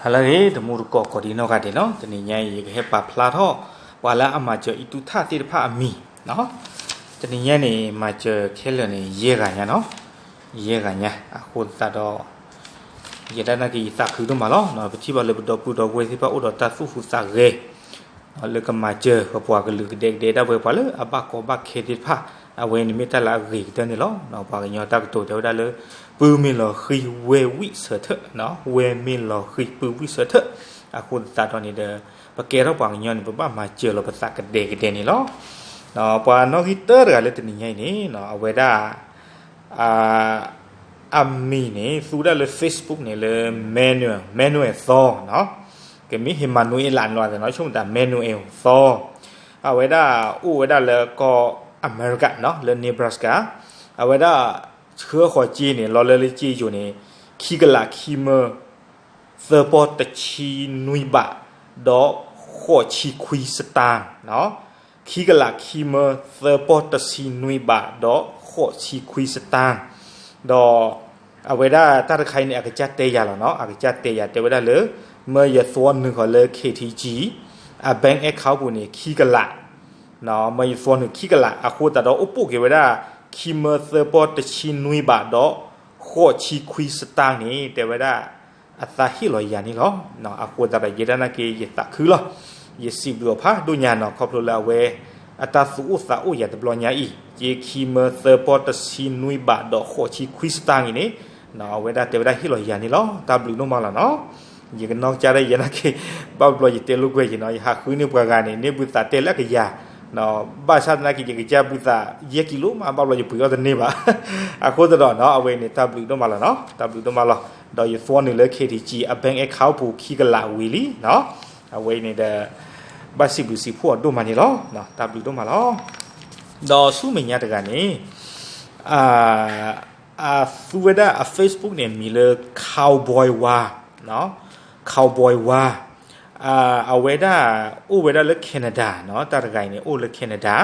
ဟါလၢအဂ့ၤ တမူတကိးကိးဒံနီၢ်ဂၤဒဲးနီၤ, တနံၤညါအံၤ ယကဟဲပာ်ဖျါထီၣ် ပှၤလၢအမၤစၢၤအံၣ်တူၢ်ထၣ်သ့ၣ်တဖၣ်အမံၤနီၤ. တနံၤညါန့ၣ် မၤစၢၤခဲလၢာ်န့ၣ် ယဲၢ်ဂၤညါနီၤ, ယဲၢ်ဂၤညါ. အဃိသတးဒီး ယဲဒၣ်နာ်က့ ယသးခုဒိၣ်မးလီၤ. ပထံၣ်ဘၣ်လၢပဒီပုၢ်ဒီဝဲၢ်သ့ၣ်တဖၣ်အိၣ်ဒီးတၢ်သူၣ်ဟူးသးဂဲၤ လၢကမၤစၢၤပပှၤကလုာ်ကဒဲကဒဲ ဒၣ်ဝဲပှၤလၢအဘၣ်ကီဘၣ်ခဲသ့ၣ်တဖၣ်, အဝဲန့ၣ်မ့ၢ်တၢ်လၢအဂ့ၤကတၢၢ်န့ၣ်လီၤ. ပှၤကညီတၢ်ကတိၤတဲဝဲဒၣ်လၢ ပုၢ်မ့ၢ်လီၤဃံၤ ဝဲၢ်ဝံၣ်ဆၢထၢၣ်, ဝဲၢ်မ့ၢ်လီၤဃံၤ ပုၢ်ဝံၣ်ဆၢထၢၣ်. အဃိသတးဒီးန့ၣ်ဒီး ပကဲထီၣ်ပှၤကညီန့ၣ် ပဘၣ်မၤစၢၤလီၤပသးကဒဲကဒဲန့ၣ်လီၤ. ပှၤနီၣ်ဂံၢ်တၢတဂၤလၢတနံၤညါအံၤန့ၣ် အဝဲဒၣ် အမံၤန့ၣ် သူဝဲဒၣ်လၢ Facebook န့ၣ်လၢ Manuel, Manuel သီနီၤ, ကမ့ၢ် Emmanuel လၢနီၤသနီၤ ဆိကမိၣ်တၢ် Manuel သီ, အဝဲဒၣ်အိၣ်ဝဲဒၣ်လၢကီၢ်အမဲရကၤနီၤ လၢ Nebraska, အဝဲဒၣ်ဆှၢဃီၤစ့န့ၣ် လီၤလၢလၢစ့ယိၤန့ၣ် ခံကလးခံမၢ သၢပီၢ်တဆံနွံဘး ဒီးဃိးဆံခွံစတၢ်, ခံကလးခံမၢ သၢပီၢ်တဆံနွံဘး ဒီးဃိးဆံခွံစတၢ်, ဒီးအဝဲဒၣ်တၢ်တခါအံၤန့ၣ် အကစၢ်တဲယၤလီၤနီၤ, အကစၢ်တဲယၤတဲဝဲဒၣ်လၢ မၢယသွီနုာ်ဃီၤလၢ KTG အ bank account ပူၤန့ၣ် ခံကလး မၢယသွီနုာ်ခံကလး အဃိသတးဒီးအိၣ်ပိာ်က့ၤဝဲဒၣ် ခံမၢသၢပီၢ်တဆံနွံဘး ဒီးဃိးဆံခွံစတၢ်န့ၣ် တဲဝဲဒၣ် အသးဟ့ၣ်လီၤယၤန့ၣ်လီၤ. အဃိသတးဒီး ယဲဒၣ်နာ်က့ ယသးခုလီၤ. ယစံးဘျုးအီၤဖးဒိၣ်ညါနီၤ ခီဖျိလၢအဝဲ အတၢ်သူၣ်အိၣ်သးအိၣ်ယၤတဘျီညါအံၤ, က့ခံမၢသၢပီၢ်တဆံနွံဘး ဒီးဃိးဆံခွံစတၢ်အံၤန့ၣ် အဝဲဒၣ်တဲဝဲဒၣ်ဟ့ၣ်လီၤယၤန့ၣ်လီၤ. တၢ်ဘျုးဒိၣ်မးလီၤနီၤ. ယကနီၢ်ကစၢ်ဒၣ်ယဲနာ်က့ ဘၣ်ဘျီယတဲလိာ်ကွဲယနီၤ, ယဟးဃုန့ၢ်ပှၤဂၤန့ၣ် န့ၢ်ဘုသးတဲလၢအကယၤ, ဘၣ်ဆၣ်သနာ်က့ ယကစၢ်ဘုသးယဲၢ်ကံလိမး ဘၣ်ဘျီယပှ့ၤအီၣ်တန့ၢ်ဘၣ်. အဃိသတးဒီးနီၤ အဝဲန့ၣ် တၢ်ဘျုးဒိၣ်မးလီၤနီၤ, တၢ်ဘျုးဒိၣ်မးလီၤ. ဒီးယသွီနုာ်လၢ KTG အ bank account ပူၤ ခံကလးဝံၤလံနီၤ. အဝဲအံၤန့ၣ်ဒီး ဘၣ်စံးဘျုးစံးဖှိၣ်အီၤဒိၣ်မးန့ၣ်လီၤ. တၢ်ဘျုးဒိၣ်မးလီၤ. ဒီးဆူမဲာ်ညါတဂၤန့ၣ် အသူဝဲဒၣ်အ Facebook န့ၣ် မံၤလၢ Cowboy War, Cowboy War, အဝဲဒၣ်အိၣ်ဝဲဒၣ်လၢ Canada နီၤ, တၢ်တဂၤအံၤန့ၣ် အိၣ်လၢ Canada,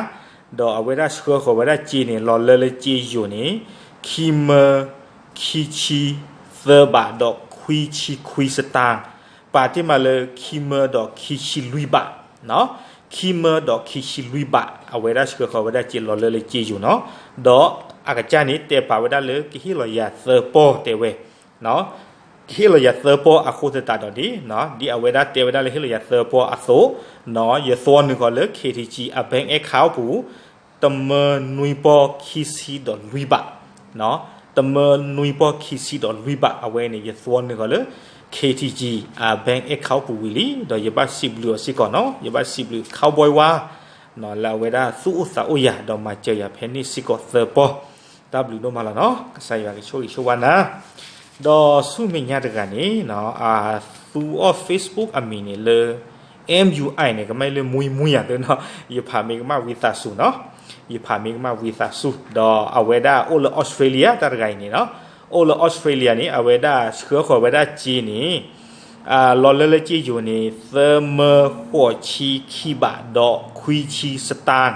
ဒီးအဝဲဒၣ်ဆှၢဃီၤဝဲဒၣ်စ့န့ၣ် လီၤလၢလၢစ့ယိၤန့ၣ် ခံမၢ ခံဆံသၢဘး ဒီးခွံဆံခွံစတၢ်, ပာ်တ့ၢ်မးလၢခံမၢဒီးခံဆံလွံၢ်ဘး, ခံမၢဒီးခံဆံလွံၢ်ဘး အဝဲဒၣ်ဆှၢဃီၤဝဲဒၣ်စ့လီၤလၢလၢစ့ယိၤနီၤ, ဒီးအကစၢ်န့ၣ် တဲပာ်ဝဲဒၣ်လၢကဟ့ၣ်လီၤယၤသၢပီၢ်တဲဝဲ ကဟ့ၣ်လီၤယၤသၢပီၢ်အဃိသတးဒီးဒ် ဒ်အဝဲဒၣ်တဲဝဲဒၣ်လၢဟ့ၣ်လီၤယၤသၢပီၢ်အသိး, ယသွီနုာ်ဃီၤလၢ KTG အ bank account ပူၤ, တမၢနွံပီၢ်ခံဆံဒီးလွံၢ်ဘး, တမၢနွံပီၢ်ခံဆံဒီးလွံၢ်ဘး အဝဲန့ၣ် ယသွီနုာ်ဃီၤလၢ KTG အ bank account ပူၤဝံၤလံ, ဒီးယဘၣ်စံးဘျုးအီၤစ့ၢ်ကီးနီၤ, ယဘၣ်စံးဘျုး Cowboy War လၢအဝဲဒၣ်သူၣ်အိၣ်သးအိၣ်ယၤ ဒီးမၤစၢၤယၤဖဲန့ၣ်စ့ၢ်ကီးသၢပီၢ်, တၢ်ဘျုးဒိၣ်မးလီၤနီၤ, ကစၢ်ယွၤကဆိၣ်ဂ့ၤဆိၣ်ဝါနၤ. ဒီးဆူမဲာ်ညါတဂၤန့ၣ် အသူအီၤ Facebook အမံၤန့ၣ်လၢ MUI န့ၣ် ကမၣ်လၢ မွံမွံ ယၤသ့နီၤ, ယဖးမ့ၢ်ကမၣ်ဝံသးစူၤနီၤ, ယဖးမ့ၢ်ကမၣ်ဝံသးစူၤ, ဒီးအဝဲဒၣ်အိၣ်လၢ Australia တၢ်တဂၤအံၤန့ၣ်နီၤ, အိၣ်လၢ Australia န့ၣ် အဝဲဒၣ်ဆှၢဃီၤဝဲဒၣ်စ့န့ၣ် လီၤလၢလၢစ့ယိၤန့ၣ် သၢမၢဃိးဆံခံဘး ဒီးခွံဆံစတၢ်,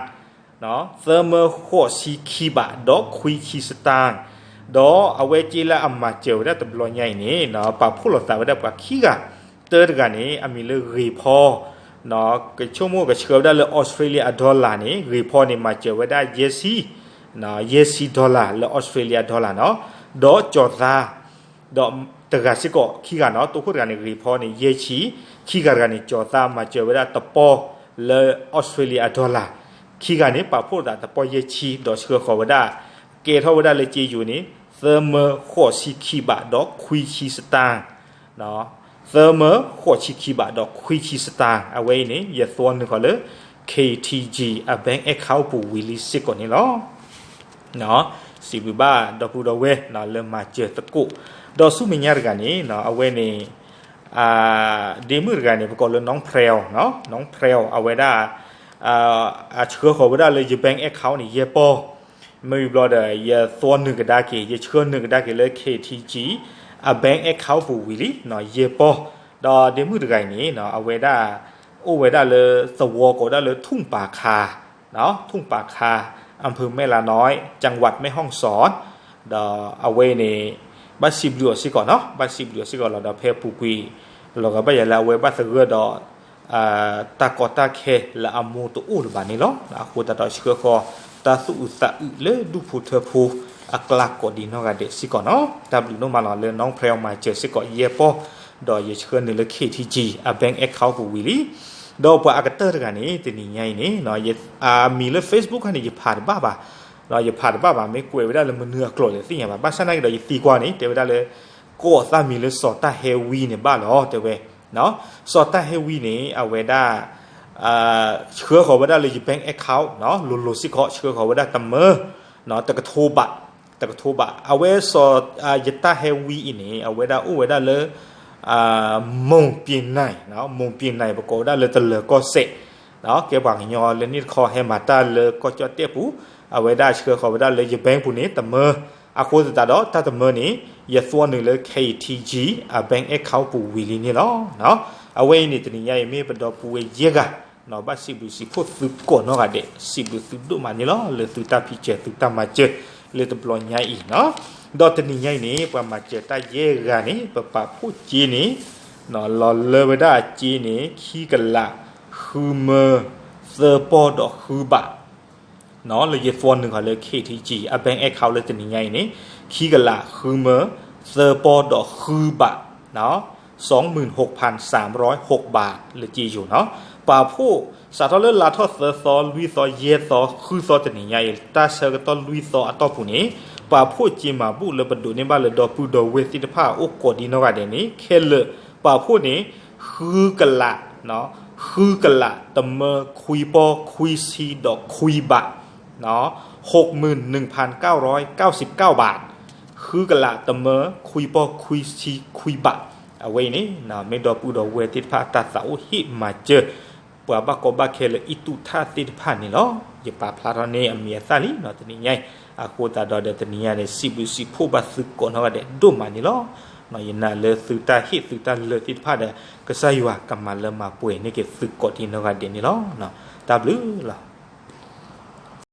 သၢမၢဃိးဆံခံဘး ဒီးခွံဆံစတၢ်, ဒီးအဝဲစ့လၢအမၤစၢၤဝဲဒၣ်တဘျီညါအံၤန့ၣ် ပာ်ဖှိၣ်လိာ်သးဝဲဒၣ်ပှၤခံဂၤ, တၢတဂၤန့ၣ် အမံၤလၢဂ့ၤဖီ ကဆိကမိၣ်ကဆှၢဝဲဒၣ်လၢ Australia အ dollar န့ၣ် ဂ့ၤဖီန့ၣ် မၤစၢၤဝဲဒၣ်ယဲၢ်ဆံ, ယဲၢ်ဆံ dollar လၢ Australia dollar နီၤ, ဒီးကၠီၤသါ ဒီးတဂၤစ့ၢ်ကီးခံဂၤနီၤ, တိခိၣ်တဂၤန့ၣ် ဂ့ၤဖီန့ၣ် ယဲၢ်ဆံ, ခံဂၤတဂၤန့ၣ် ကၠီၤသါမၤစၢၤဝဲဒၣ်တပီၢ်လၢ Australia အ dollar, ခံဂၤန့ၣ် ပာ်ဖှိၣ်သးတပီၢ်ယဲၢ်ဆံ ဒီးဆှၢဃီၤဝဲဒၣ်, ကဲထီၣ်ဝဲဒၣ်လၢစ့ယိၤန့ၣ် သၢမၢဃိးဆံခံဘး ဒီးခွံဆံစတၢ် သၢမၢဃိးဆံခံဘး ဒီးခွံဆံစတၢ်, အဝဲအံၤန့ၣ် ယသွီနုာ်ဃီၤလၢ KTG အ bank account ပူၤဝံၤလံစ့ၢ်ကီးန့ၣ်လီၤ. စံးဘျုးဘၣ်ဒီပုၢ်ဒီဝဲၢ်လၢမၤစၢၤသကိး, ဒီးဆူမဲာ်ညါတဂၤန့ၣ် အဝဲန့ၣ် ဒ့မုၣ်တဂၤန့ၣ် ပကိးလၢ နီၢ်ဖြဲဝ်, နီၢ်ဖြဲဝ် အဝဲဒၣ် အဆှၢဃီၤဝဲဒၣ်လၢယ bank account န့ၣ် ယဲၢ်ပီၢ်, မ့ၢ်ဘျီဒီး ယသွီနုာ်ကဒါက့ၤ ယဆှၢနုာ်ကဒါက့ၤလၢ KTG အ bank account ပူၤဝံၤလံ ယဲၢ်ပီၢ်, ဒီးဒ့မုၣ်တဂၤအံၤန့ၣ် အဝဲဒၣ် အိၣ်ဝဲဒၣ်လၢသဝီကိးဒၣ်လၢ ထုၣ်ပၤခါ, ထုၣ်ပၤခါ อำเภอแม่ลาน้อย จังหวัดแม่ฮ่องสอน, ဒီးအဝဲန့ၣ် ဘၣ်စံးဘျုးအီၤစ့ၢ်ကီးနီၤ, ဘၣ်စံးဘျုးအီၤစ့ၢ်ကီးလီၤ. ဒီးဖဲအပူၤကွံာ် လီၤဂာ်ဘၣ်ယၤလၢအဝဲဘၣ်သဂၢၢ်ဒီး တၢ်ကီတၢ်ခဲလၢအမိၢ်တအိၣ်လၢၤဘၣ်န့ၣ်လီၤ. အဃိသတးဒီးဆှၢဃီၤ တၢ်သူၣ်အုးသးအုးလၢဒူၣ်ဖိထၢဖိအကျါကိးဒံနီၢ်ဂၤဒဲးစ့ၢ်ကီးနီၤ. တၢ်ဘျုးဒိၣ်မးလီၤလၢ နီၢ်ဖရဲမၤစၢၤစ့ၢ်ကီးယဲၢ်ပီၢ်, ဒီးယဆှၢနုာ်လၢ ခ့ထံကံ အ bank account ပူၤဝံၤလံ. ဒီးပှၤအကတၢၢ်တဂၤန့ၣ် တနံၤညါအံၤန့ၣ် အမံၤလၢ Facebook ခါန့ၣ် ယဖးတဘၣ်ဘၣ်, ယဖးတဘၣ်ဘၣ် မ့ၢ်ကွဲးဝဲဒၣ်လၢမနုၤအကျိာ်လဲၣ်သ့ၣ်ညါဘၣ်. ဘၣ်ဆၣ်နာ်က့ဒီးယသံကွၢ်န့ၣ် တဲဝဲဒၣ်လၢ ကိးအသးမံၤလၢစီၤတၢ်ဟဲဝံန့ၣ်ဘၣ်လီၤ တဲဝဲ. စီၤတၢ်ဟဲဝံန့ၣ် အဝဲဒၣ် ဆှၢဃီၤဝဲဒၣ်လၢယ bank account လိၤလိၤစ့ၢ်ကီး ဆှၢဃီၤဝဲဒၣ်တမၢ တကထိဘး, တကထိဘး. အဝဲစီၤ ယတၢ်ဟဲဝံအံၤန့ၣ် အဝဲဒၣ်အိၣ်ဝဲဒၣ်လၢ မိၢ်ပ့ၤနၢ်, မိၢ်ပ့ၤနၢ် ပကိးဝဲဒၣ်လၢတလၢၤကီၢ်စဲၣ်, ကဲပှၤကညီလၢန့ၣ်တခီဟဲမၤတၢ်လၢကီၢ်ကၠီၣ်တဲၣ်ပူၤ, အဝဲဒၣ်ဆှၢဃီၤဝဲဒၣ်လၢယ bank ပူၤန့ၣ် တမၢ, အဃိသတးဒီးတၢ်တမၢန့ၣ် ယသွီနုာ်လၢ ခ့ထံကံ အ bank account ပူၤဝံၤလံန့ၣ်လီၤ. အဝဲအံၤန့ၣ် တနံၤညါအံၤမ့ၢ်ပဒီပုၢ်ဝဲၢ်ယဲၢ်ဂၤ ဘၣ်စံးဘျုးစံးဖှိၣ်သုကိးနီၢ်ဂၤဒဲး, စံးဘျုးသုဒိၣ်မးန့ၣ်လီၤ လၢသုတၢ်ဖံးစၢၤသုတၢ်မၤစၢၤ လၢတဘျီညါအံၤနီၤ. ဒီးတနံၤညါအံၤန့ၣ် ပှၤမၤစၢၤတၢ်ယဲၢ်ဂၤန့ၣ် ပပာ်ဖှိၣ်စ့န့ၣ် လီၤလၢဝဲဒၣ်အစ့န့ၣ် ခံကလး ဃုမၢ သၢပီၢ်ဒီးဃုဘး လၢယသွီနုာ်ဃီၤလၢ ခ့ထံကံ အ bank account လၢတနံၤညါအံၤန့ၣ် ခံကလး ဃုမၢ သၢပီၢ်ဒီးဃုဘး สองหมื่นหกพันสามร้อยหกบาท လၢစ့ယိၤနီၤ. ပာ်ဖှိၣ်စးထီၣ်လၢလါထီၣ်သၢသီ လွံၢ်သီ ယဲၢ်သီ ဃုသီတနံၤညါအံၤ တၢ်ဆၢကတီၢ်လွံၢ်သီအတီၢ်ပူၤန့ၣ် ပာ်ဖှိၣ်စ့မၤဘူၣ်လၢပဒိးန့ၢ်ဘၣ်လၢဒီပုၢ်ဒီဝဲၢ်သ့ၣ်တဖၣ်အအိၣ်ကိးဒံနီၢ်ဂၤဒဲးန့ၣ် ခဲလၢာ်ပာ်ဖှိၣ်န့ၣ် ဃုကလး ဃုကလး တမၢ ခွံပီၢ် ခွံဆံ ဒီးခွံဘး หกหมื่นหนึ่งพันเก้าร้อยเก้าสิบเก้าบาท ဃုကလး တမၢ ခွံပီၢ် ခွံဆံ ခွံဘး. အဝဲအံၤန့ၣ် မ့ၢ်ဒီပုၢ်ဒီဝဲၢ်သ့ၣ်တဖၣ် တၢ်သးအိၣ်ဟ့ၣ်မၤစၢၤ ပှၤဘၣ်ကီဘၣ်ခဲလၢ အံၣ်တူၣ်ထၣ်သ့ၣ်တဖၣ်န့ၣ်လီၤ. ယပာ်ဖျါထီၣ်န့ၢ်အမံၤအသၣ်လံနီၤ တနံၤညါအံၤ. အဃိသတးဒီးဒီးတနံၤညါန့ၣ် စံးဘျုးစံးဖှိၣ်ဘၣ်သုကိးနီၢ်ဂၤဒဲးဒိၣ်မးန့ၣ်လီၤ. ယနာ်လၢသုတၢ်ဟ့ၣ်သုတၢ်လၢာ်သ့ၣ်တဖၣ်ဒီး ကစၢ်ယွၤကမၤလၢမၤပှဲၤန့ၢ်က့ၤသုကိးဒံနီၢ်ဂၤဒဲးန့ၣ်လီၤ. တၢ်ဘျုးလီၤ.